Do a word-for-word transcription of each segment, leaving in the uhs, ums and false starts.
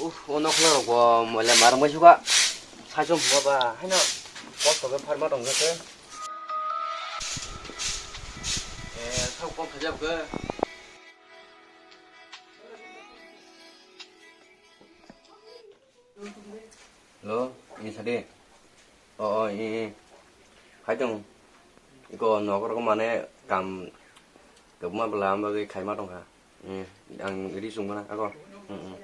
Uff, o nokla rok bo moila marwng bai suka. Saichung phuka ba haino kosto khe pharma tong khe. Eh, sak kok khaja khe. Hello, ini sadi. Oh, oh, ini, ini. Hai tong. Iko nokor ko mane kam kebma bela amba ke khaima tong kha. Eh, ang ri sung mana ako. Hmm, hmm.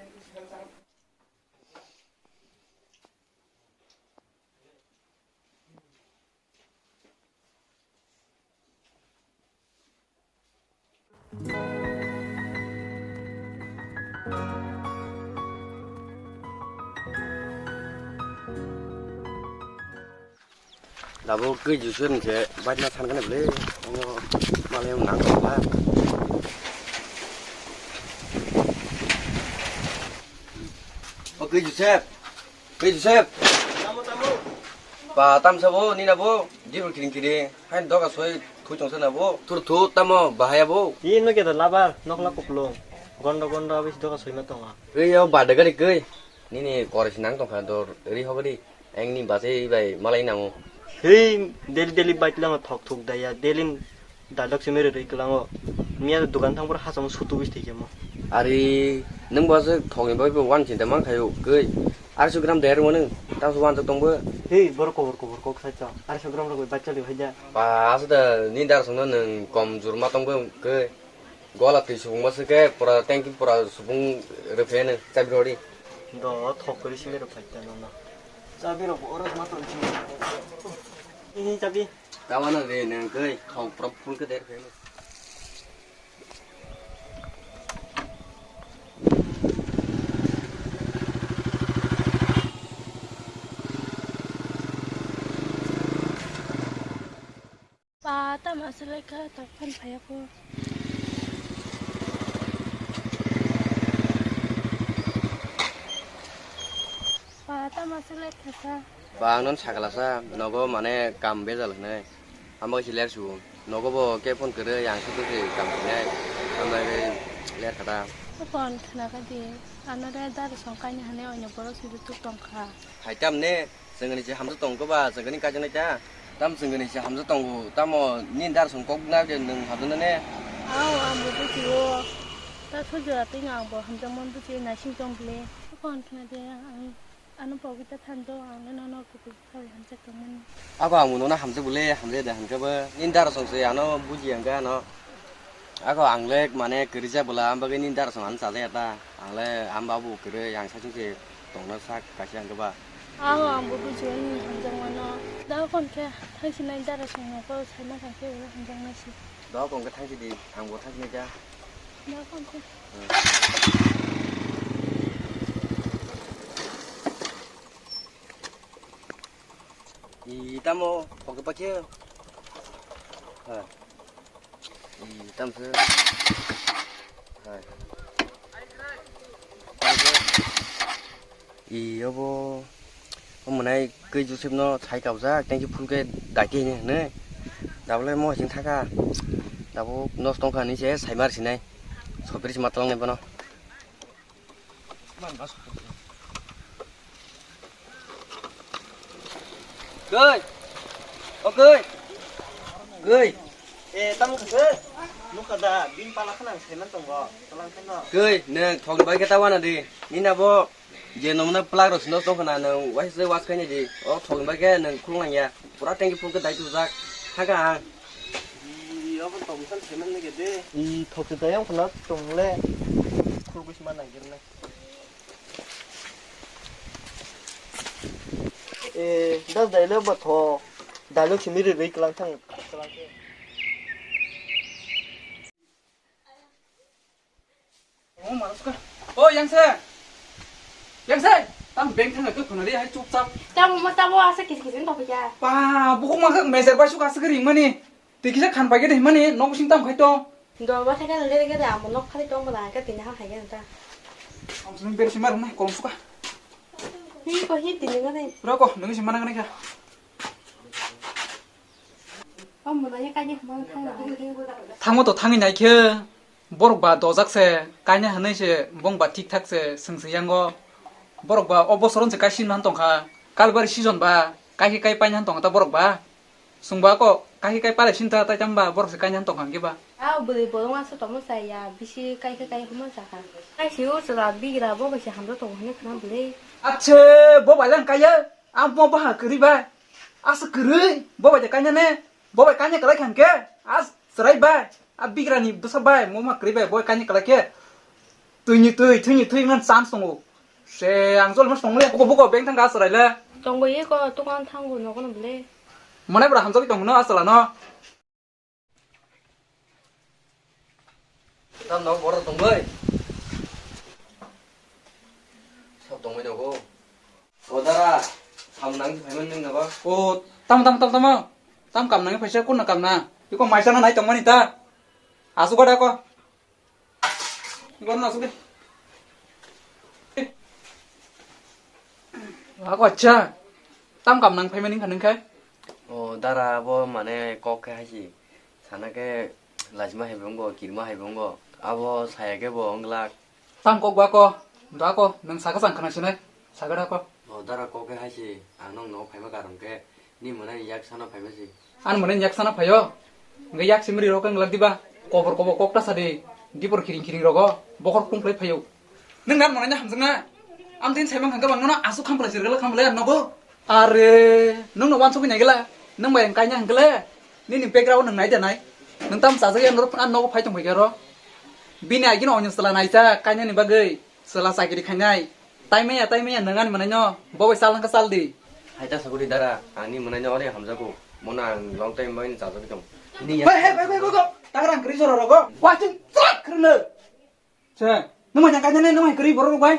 Labo kwi jusu ni se baitna san kane bwle. Omo malai nang kha. O kwi Joseph. Kwi Joseph. Tamo, tamo. Ba tam sabo ni na bo. Di ro kiring kiring. Hai doga soi thui tong sana bo. Thur thu tamo bahaya bo. Ino ke da labar nokla kuplung. Gondo gondo abis doga soi ma tonga. Kwi yo ba de gari kwi. Nini kore sinang tong kha dor ri ho gari. Engni bachai bai malai nango. Hei, daily daily bike lama thok thok daya, daily dalok simi rwi klango. Miya dukan thang pura hasamo sutu wis thikemo. Ari, nung bo se thokni bai bo wan chinta man khayo, koi. Arso gram der mo nung, ta so wan tong bo. Hei, bor kobor kobor kok sai cha. Arso gram rok bai bachali haja. Ba, aso da ni dar songno nung kom jurma tong bo, koi. Gola twi subung bo se khe pura tanki pura subung rwpheno chabi rodi. Do thok kori simi rwphai ta nono. Chabi rok oro ma tong sini. Ini chabi. Tawana re nang kai khau prop phun khe der pheno. Ba, tamo aswk lai kha, tok phan phai ya kho. Ba, tamo aswk lai kha sa. Ba, ang non sakala sa, nogo mane kam bejal hinai. Amo khe ler su. Nogo bo khe phone kwrwi, ang se kwrwi kam hinai. Amo khe ler kha da. Phone khna kha di. Ano re dar song kaini hane oino borok se tuk tong kha. Hai tam ne. Chwngni se hamjak tongo ba, chwngni kaijaknai ta. Tam chwngni se hamjak tongo, tamo nini dar song kok na je nwng hamjaknai ne? Ao, ang bo bujio. Ta sujura twi ang bo hamjakmani bujio, naising tong bwle. Phone khna de, ang ano pogwi ta thanjo, ang le nono kutung thai hamjak tongmani. Abo ang bo nono hamjak bwle, hamjak da hwnkhe bo. Nini dar song se ano buji hwnkhe ano. Ako ang le mane kwrwi jak bwla, ang bagwi nini dar song ano chajak ya ta. Ang le ang babu kwrwi, ang saichung se tongna sak kaisa hwnkhe ba. Aho, ang bo bujio nini hamjakmano. Da kon khe thangsinai dara song nogo saima thang khe ulo hamjaknai si. Da kon khe thangsi di, ang bo thangsinai kha. Da kon khe. Hmm. I tamo, poke pache. Ha. I tam se. Hai. Tam se. I obo. Omonai kwi Joseph no sai kaujak, thank you phone khe daite hinwi hwnwi. Dabole mo sing thaka. Dabo nos tongkha ni se sai mar sinai. Sopir si matwlwng nai bono. Goi. O goi. Goi. E, tamo khe? Nukha da, bini pala khna ang saiman tongo. Talang kheno. Goi, nang thok bai khe ta wana di. Nina bo je nongna plak rok sino tong khna nang waisa se was khaini di. O thok bai khe nang khulung ya. Pura thank you phone khe dai tujak. Thangkha ang. I, obo tong san saiman nege de. I, thok se dai ang khna tong le. Khulgwi sima nang gir nai. Eh, das dai le ba tho. Dai lo simi ri ri klang thang, klang thang. Oh, manuska. Oh, yang se. Yang se. Tam beng thang ke khuna ri hai chup chap. Tam ma tam wa sa kis kis to pya. Pa, buku ma meser ba su ka sa ring mani. Twi kisa khan paigede himani nok bising tam khai tong. Dol ba thai khe gede gede amo nok khali tong bwla khe tini ha khai khe ta. Ang sini ber sima rung nai kom suka. Hi ko hi tini ngani. Roko, nungi sima nang nai kha. Amo na ye kai ni ma thang na. Thangmo to thangi nai khe. Borok ba dojak se, kaina hwnwi se bong ba thik thak se swng swng yango. Borok ba o bosor se kai sin han tongkha. Kalbari season ba kai khe kai pain han tongkha ta borok ba. Sungba ko kai khe kai pale sin ta tai tamba borok se kai han tongkha hwnkhe ba. A bwrwi bolong asa tongma chaya bisi kai khe kai hwnma chakha. Kai si o chwla bigra bo bai se hamjak tongo hwnwi khna bwle. Ache bo bai lang kaya. Amo baha kwrwi bai. Asa kwrwi bo bai de kainane. Bo bai kainane kwlai khan khe. As chwrai bai. A bigrani bwsa bai mo ma kwrwi bai bo kainane kwlai khe. Twini twi, thwini thwi wngna chance tongo. Se ang jol mas tongle. Buko buko beng thang ga chwrai le. Tongo ye ko tukang thango nogo no bwle. Mane bra hamjagwi tong hwno a chwla no. Tam no borok tongbai. Sab tongbai nogo. O dara, sam nang phaimani nang nabo. O, tamo, tamo, tamo, tamo. Tam kam nang phaisa kun na kam na. Iko maisa na nai tongmani ta. Asu gada ko. Iko na asu de. Ako acha. Tam kam nang phaimani kha nang khai. O dara abo mane kok khe haisi. Sana khe lajima hai bo wngo, kirima hai bo wngo. Abo saya khe bo wng glak. Tam kok ba ko, da ko, nwng saka chang khna sinai, saka da ko. O dara kok khe hai se, ang nong nogo phaima karon khe, ni mwnai yak sana phaima se. Ani mwnai yak sana phaio, hwnkhe yak simi ri rok wng glak diba, kobor kobor kok ta sadi, dipor khiring khiring rogo, bokhor khum khlai phaio. Nwng nan mwnai hamjwk na, am tin saimang hwnkhe bang nono aswk kham khlai sirgala kham khlai ang nogo. Are, nwng no wansugwi nai gela, nwng bai ang kaina hwnkhe le, nini background nwng nai da nai, nwng tam chajak ya norok phano nogo phai tong phai khe ro. Bini agini onyo chwla naijak kainani bagwi, chwla chakiri khainai. Taimaya, taimaya, nwng ani mwnaino, bo bai chal hwnkha chal di. Hai ta saguri dara, ani mwnaino ore hamjago, mono ang long time bai chajagwi tong. Nini ya- Hei, hei, hei, hei, hei, hei, tangrang kwrwi jora rogo, watching track khwrwngno. Che, nwng bai kainani, nwng bai kwrwi borok rok bai.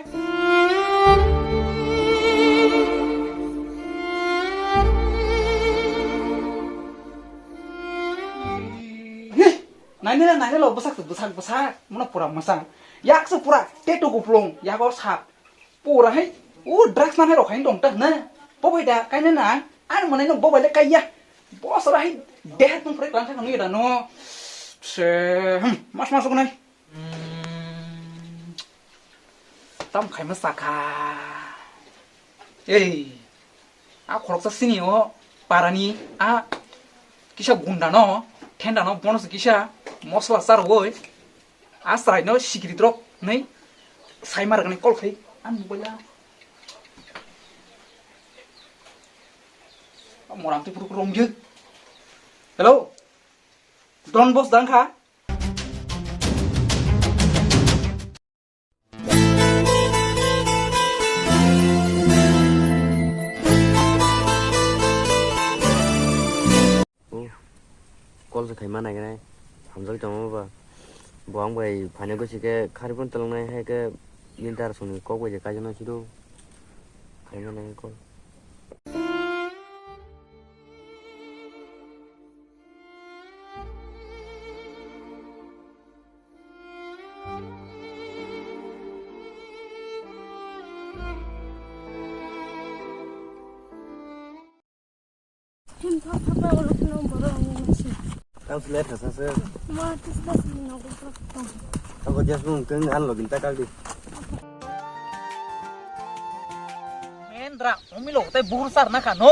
Nainai, nainai lo, bwsak, bwsak, bwsak. Mano pura mwsang. Yak se pura teto kuplung, yago sap. Pura hai, o drugs nanai rok hai dong ta na. Bo bai da, kaina na. Ani mwnai no bo bai le kaiya. Bo sara hai, deher tong prai klang kha nui da no. Se, hmm, mas mas ko nai. Hmm. Tam khaima sakha. Ei, a khoroksa sini o parani a kisa gunda no, thenda no, bono se kisa mosla sarwi a chwrai no sikiri drok nei sai mar gani kol khai an mobile a moram twi puruk romjak. Hello, Don Boss dang kha? O, call se khaima naiganai, hamjagwi tongma ba. Bo ang bai phaina gosi khe khari phone tolongnai, hai khe bini dara songni kok bai je kaijaknai sido. Khaima nai call. Ang selai thasa se. Abo jas mung keng an login ta kaldi. Mendra, omilo tai buhur sar na kha no.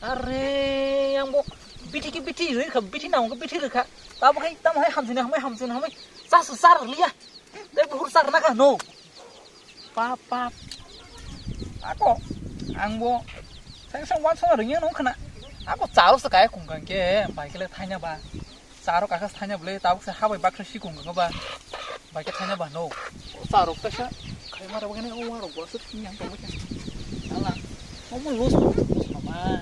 Are, ang bo bithi ki bithi rwi kha, bithi nang ko bithi rwi kha. Tamo hai, tamo hai hamsini hamai, hamsini hamai. Sa su sar liya. Tei buhur sar na kha no. Pap, pap. Ako, ang bo. Sang sang wan sang ringya no khana. Ako charo sa kaya kung kang ke, bai kele thanya ba. Charo kaka thanya bole, tabuk sa habai baksa si kung kang ba. Bai ke thanya ba no. Charo kasa, khai mara bagane o waro bo sa yang ko. Ala. Omo los, los mama.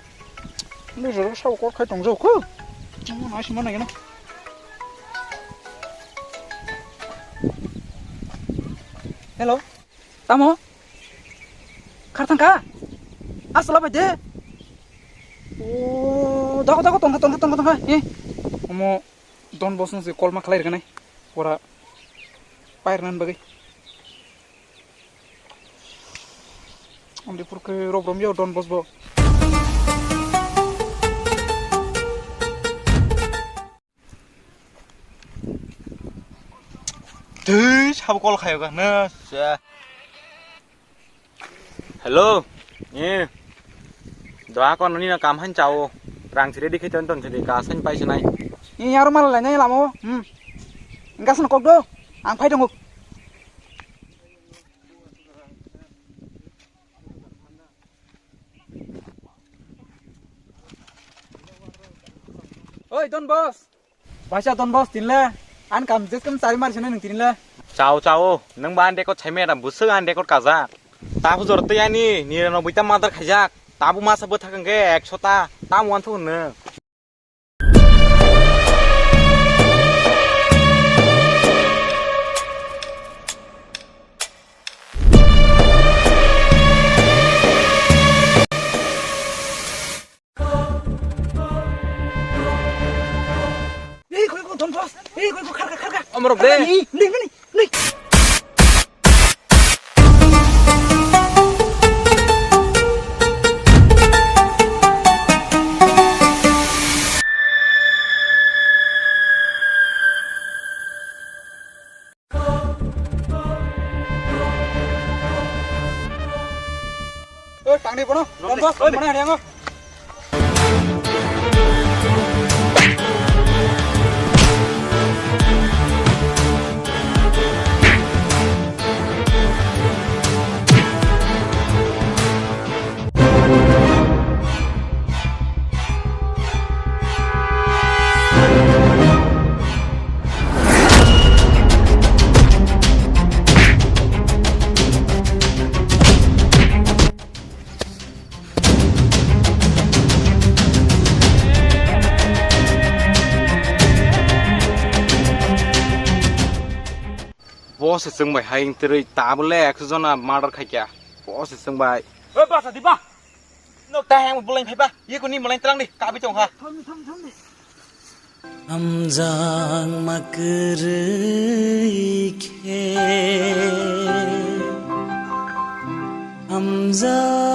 Ni jora sa ko khai tong jo ko. Omo na si mana gana. Hello. Tamo? Khar thangkha? Asla bai de? O, dago, dago, tongkha, tongkha, tongkha, tongkha. Eh, omo Don Boss no se call ma khlai rwgwnai. Pora pairnan bagwi. Amdi purkhe rob rom yo Don Boss bo. Tei sabo call khayo ga na se. Hello. Eh. Doa kon nini na kam han chao. Rang sire dikhe ton ton sire ka san pai sanai. Ni yaro mal la nai lamo. Hmm. Enggak sana kok do. Ang phai dong. Oi, Don Boss. Baisa Don Boss tinle. An kam jes kam chari mar sene nung tinle. Chao, chao. Nung ba an record chai me ram busuk an record kaza. Ta hujor te ani, nira no buita madar khajak. Ta bu masa bu thakang ke ekso ta. Ta muan thu ne. Ei, koi ko, Don Boss. Ei, koi ko, kharga, kharga. Amrok de. Ni, ni, ni, ni. Oi, tangdi bono. Don Boss, mana hari ango? Bo se chwng bai hai wng twrwi tabole ekso jona murder khai kya. Bo se chwng bai. Oi, basa di ba. Nok ta hang bulai phai ba. Ye kuni mulai tlang di. Kabi tong ha. Hamjak ma kwrwi khe. Hamjak